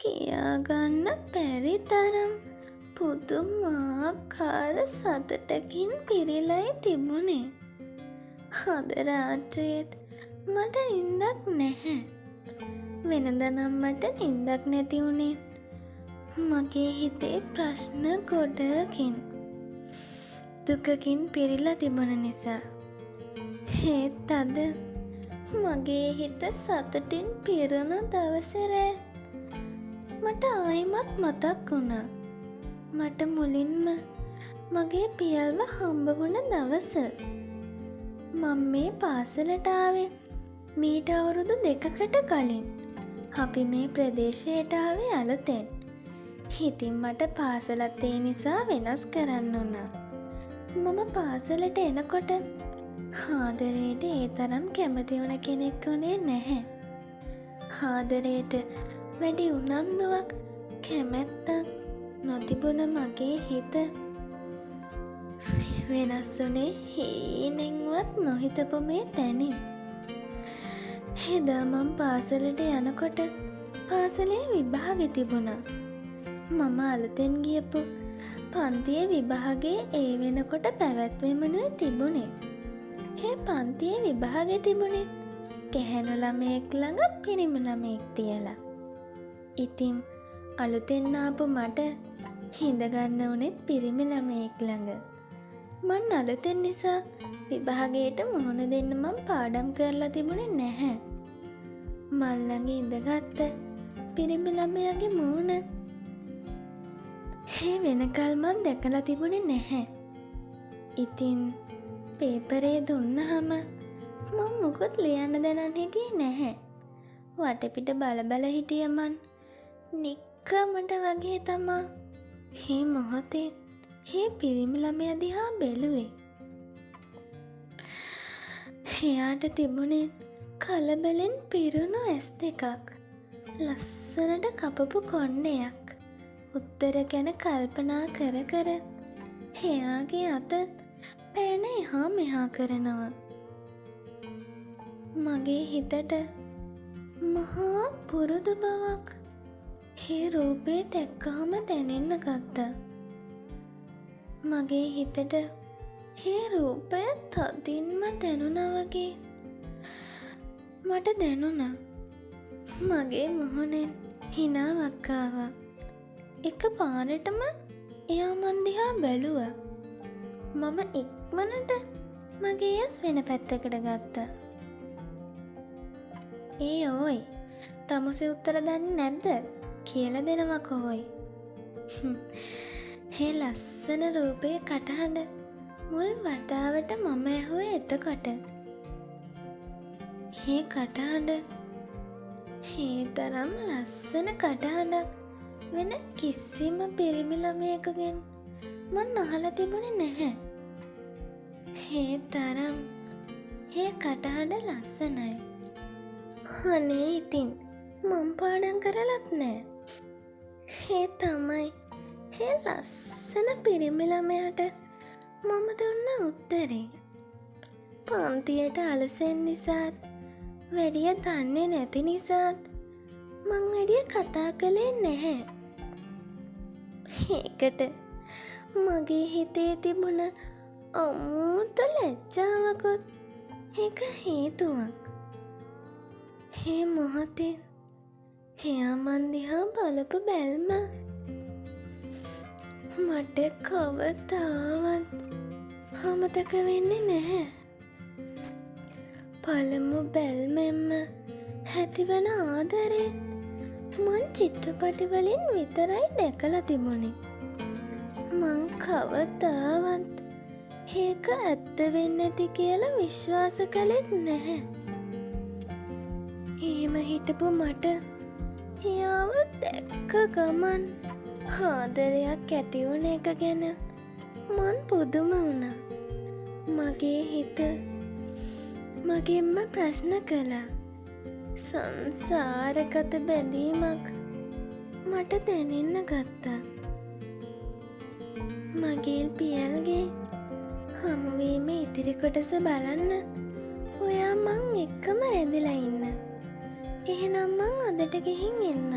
කියාගන්න බැරි තරම් පුදුමාකාර සතුටකින් පිරිලයි තිබුණේ. අද රාත්‍රියේත් මට නින්දක් නැහැ. වෙනදා නම් මට නින්දක් නැති වුණේ මගේ හිතේ ප්‍රශ්න ගොඩකින් දුකකින් පිරිලා තිබුණ නිසා. ඒත් අද මගේ හිත සතුටින් පිරුණු දවසේ රෑ මට ආයෙමත් මතක් වුණා මට මුලින්ම මගේ පියල්ව හම්බ වුණ දවස. මං මේ පාසලට ආවේ මීට අවුරුදු 2කට කලින්. අපි මේ ප්‍රදේශයට ආවේ අලුතෙන්. ඉතින් මට පාසලත් ඒ නිසා වෙනස් කරන්න වුණා. මම පාසලට එනකොට ආදරයට ඒ තරම් කැමති වුණ කෙනෙක් වුණේ නැහැ. ආදරයට වැඩි උනන්දුවක් කැමැත්තක් නොතිබුණ මගේ හිත වෙනස් වුණේ හීනෙන්වත් නොහිතපු මේ තැනින්. එදා මං පාසලට යනකොට පාසලේ විභාගෙ තිබුණා. මම අලුතෙන් ගියපු පන්තියේ විභාගේ ඒ වෙනකොට පැවැත්වෙමිනුයි තිබුණේ. ඒ පන්තියේ විභාගෙ තිබුණේ ගැහැණු ළමයෙක් ළඟ පිරිමි ළමයෙක් තියලා. ඉතින් අලුතෙන් ආපු මට හිඳගන්න වුණෙත් පිරිමි ළමයෙක් ළඟ. මං අලුතෙන් නිසා විභාගයට මුහුණ දෙන්න මං පාඩම් කරලා තිබුණේ නැහැ. මං ළඟ ඉඳගත්ත පිරිමි ළමයාගේ මූණ ඒ වෙනකල් මං දැකලා තිබුණේ නැහැ. ඉතින් පේපරේ දුන්නහම මං මුකුත් ලියන්න දැනන් හිටියේ නැහැ. වටපිට බල බල හිටිය මං නික්කමට වගේ තමා මේ මොහොතේ මේ පිරිමි ළමයා දිහා බැලුවේ. එයාට තිබුණේ කලබලෙන් පිරුණු ඇස් දෙකක්, ලස්සනට කපපු කොණ්ඩයක්. උත්තර ගැන කල්පනා කර කර එයාගේ අත පෑන එහා මෙහා කරනවා. මගේ හිතට මහා පුරුදු බවක් ඒ රූපේ දැක්කහම දැනෙන්න ගත්තා. මගේ හිතට ඒ රූපය තදින්ම දැනුණා වගේ මට දැනුණා. මගේ මුහුණෙන් හිනාවක් ආවා. එක පාරටම එයා මන් දිහා බැලුවා. මම ඉක්මනට මගේ ඇස් වෙන පැත්තකට ගත්තා. ඒ ඕයි, තමුසේ උත්තර දන්නේ නැද්ද කියලා දෙනවකෝ ඔයි. ඒ ලස්සන රූපේ කටහඬ මුල් වතාවට මම ඇහුවේ එතකොට. ඒ කටහඬ, ඒ තරම් ලස්සන කටහඬක් වෙන කිසිම පිරිමි ළමයෙකුගෙන් මං අහලා තිබුණේ නැහැ. ඒ තරම් ඒ කටහඬ ලස්සනයි. අනේ ඉතින් මං පාඩම් කරලත් නෑ. ඒ තමයි ඒ ලස්සන පිරිමි ළමයාට මම දුන්න උත්තරේ. පන්තියට අලසෙන් නිසාත් වැඩිය දන්නේ නැති නිසාත් මං වැඩිය කතා කළේ නැහැ. ඒකට මගේ හිතේ තිබුණ අමුතු ලැජ්ජාවකුත් ඒක හේතුවක්. ඒ මොහොතේ එයා මං දිහා බලපු බැල්ම මට කවදාවත් අමතක වෙන්නේ නැහැ. පළමු බැල්මෙන්ම ඇතිවන ආදරේ මං චිත්‍රපටි වලින් විතරයි දැකලා තිබුණේ. මං කවදාවත් ඒක ඇත්ත වෙන්නේ නැති කියලා විශ්වාස කළෙත් නැහැ. එහෙම හිටපු මට එයාව දැක්ක ගමන් ආදරයක් ඇති වුණ එක ගැන මං පුදුම වුණා. මගේ හිත මගෙන්ම ප්‍රශ්න කළා. සංසාරගත බැඳීමක් මට දැනෙන්න ගත්තා. මගේ පියල්ගේ හමුවීම ඉතිරි කොටස බලන්න ඔයා මං එක්කම රැඳිලා ඉන්න. එහෙනම් මං අදට ගිහින් එන්නම්.